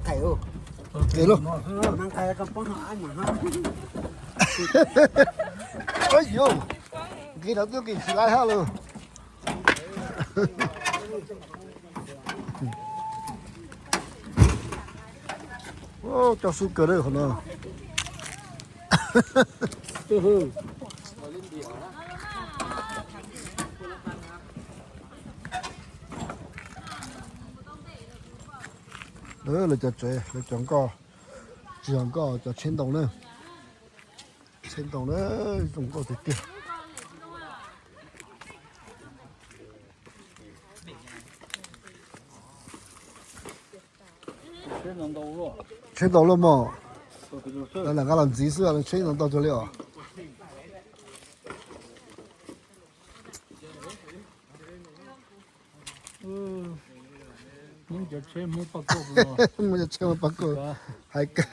Tes lug. Tes lug. Ais yus, nqis thaum twg nqis tsis laib hab lug. Coj xub kawg lawm qhov no. Lawv cov tsev, lawv cov nkoj, tsis yog nkoj, cov tsheb ntoo na. Tsheb ntoo na, zoo nkauj tiag tiag. Tsheb ntau luaj mog. Lawv lam nqa los ntxiv xwb, tsheb ntau ntau cuag li os. Muaj cov tsheb Hmoob pab kauj hais kawg.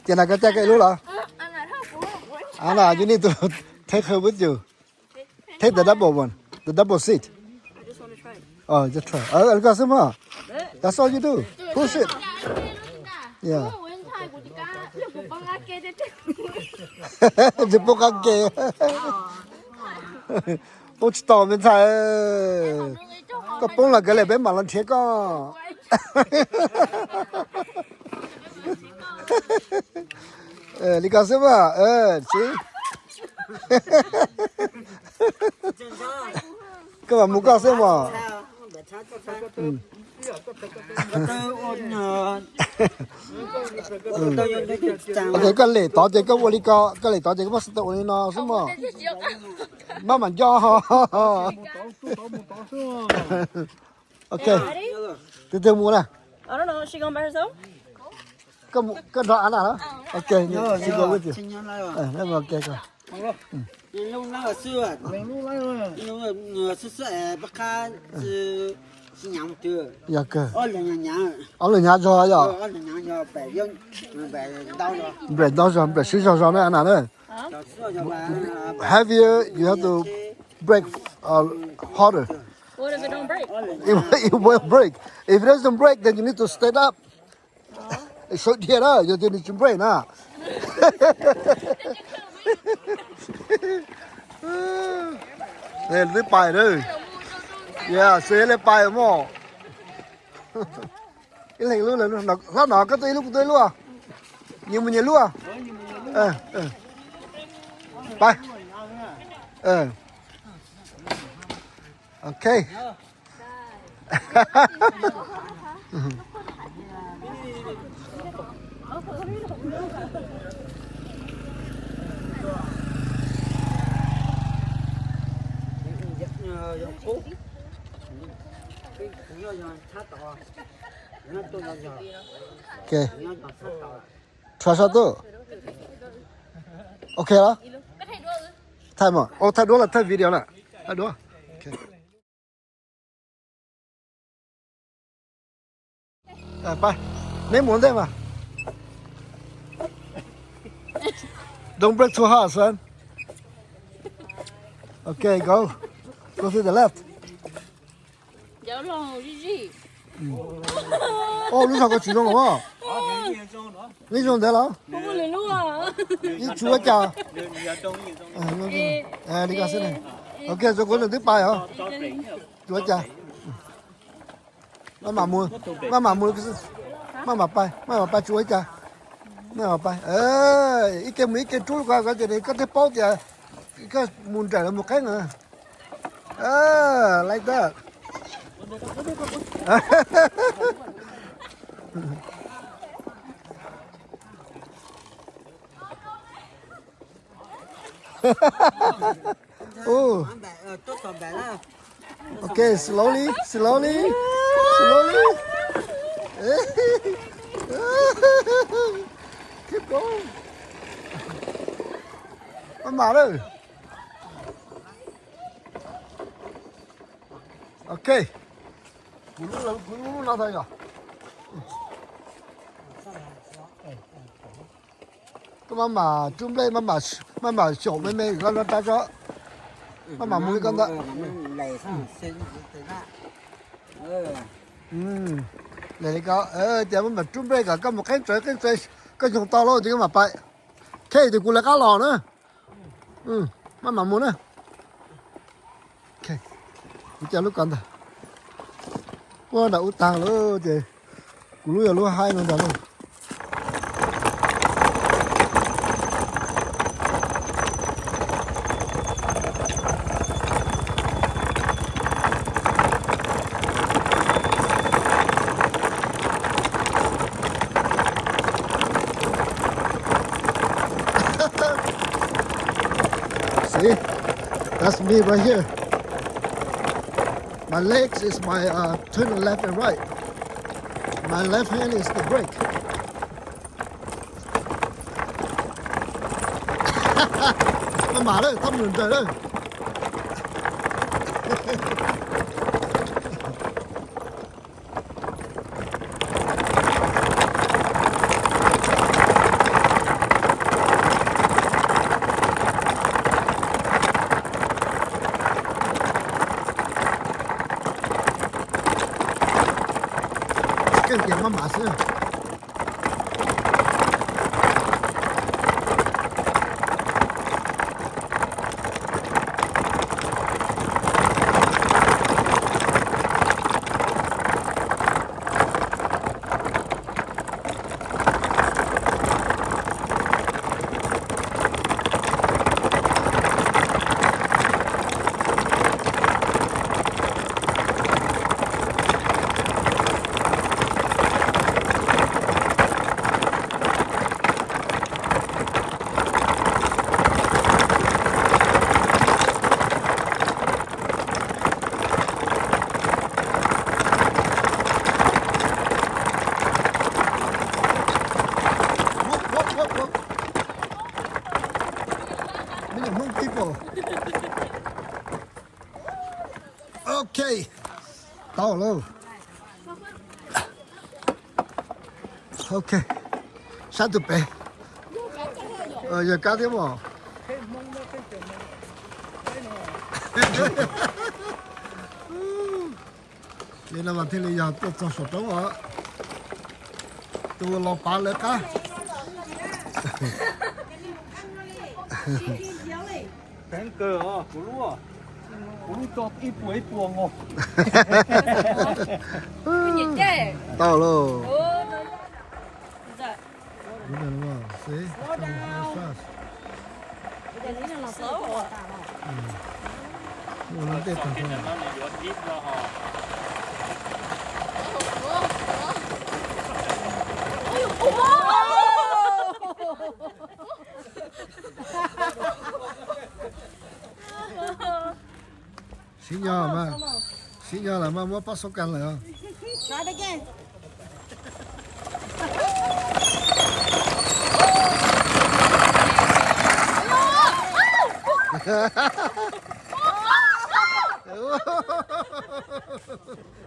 Ces na koj caij koj ib lub los? Ana, you need to take her with you. Take the double one, the double seat. Oh, just try. Koj xwb mog. That's all you do. Push it. Yeah. Tsis poob qab ke. Poob tsis tau me ntxhais. Koj poob los kav liam peb mam los nrhiav koj. Li ko xwb mas, tsis. Koj mam mus koj xwb mas. Ok, koj lem tod ces koj ua li ko, koj lem tod ces koj muab xov tooj ua li no xwb mog. Maj mam nco. Ok. Tus twg mus na? Koj nrog Ana na. Ok, she go with you. Yog kawg. Ob leeg nyav zog yog. Nplam ntau zog, nplam sib zog zog na Ana na. Heavier, you have to brake harder. It will break. If it doesn't break, then you need to stand up. Sawv dhia na, yog tias nws tsis brake na. Twb pais na. Xwb le pais mog. Ib leeg lub, hlob no koj tuaj ib lub kuv tuaj ib lub. Nyias mus nyias lub. Pais. Ok. Try sab tuj. Ok los? Thaij mas, thaij duab los thaij video na. Thaij duab. Pab, neb mus ntej mas. Don't brake too hard, son. Okay, go. Go to the left. Ov, lub zog ko tsis zoo los. Neb zoo ntawd los? Ib tsuav cas. Li ko xwb. Ok, tsuav kuv twb pais os. Tsuav cas. Maj mam mus, maj mam mus, maj mam pais, maj mam pais tsuav cas. Maj mam pais, ib ke mus ib ke rub ko ces koj thiaj paub tias koj mus nrawm los mus qeeb na. Like that. Ov. Okay, slowly, slowly, slowly. Keep going. Maj mam lawm. Okay. Kuv lub, kuv lub no tau yog. Maj mam rub nplej, maj mam xyaum me me koj no rab tso. Maj mam mus li koj ntawd. Li koj tias maj mam rub nplej kom koj mus qeeb tsawv qeeb tsawv, koj xyoo tau lawm ces koj mam pais. Khej tus kuv lawv qab los na. Maj mam mus na. Kuv coj lub ko ntag. Puag nram ub tag lawm ces kuv lub yog lub haib no ntag lauj. See, that's me right here. My legs is my uh, turn left and right. My left hand is the brake. Maj mam lawm, thab mus nrawm lawm. Keej tias maj mam xwb. Many Hmong people. Ok, tau lauj. Ok, sab tus pem. Yog kab thiab mos. Li no mas thiaj li yog tuaj txog saum roob os. Tus los pav lawv qab. Kawg, kuv lub, kuv lub tso ib puas ib puas nkaus. Tau lauj. Siv nyog mas, siv nyog lawm mas muab pab xub kas lawm.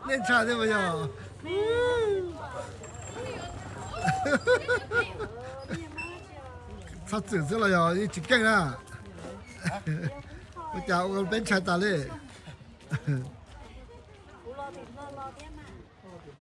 Nej ntshai thiab puas yog? Txhob txwm xwb los yog yeej tsis keej na. Ua cas ua peb ntshai tas li.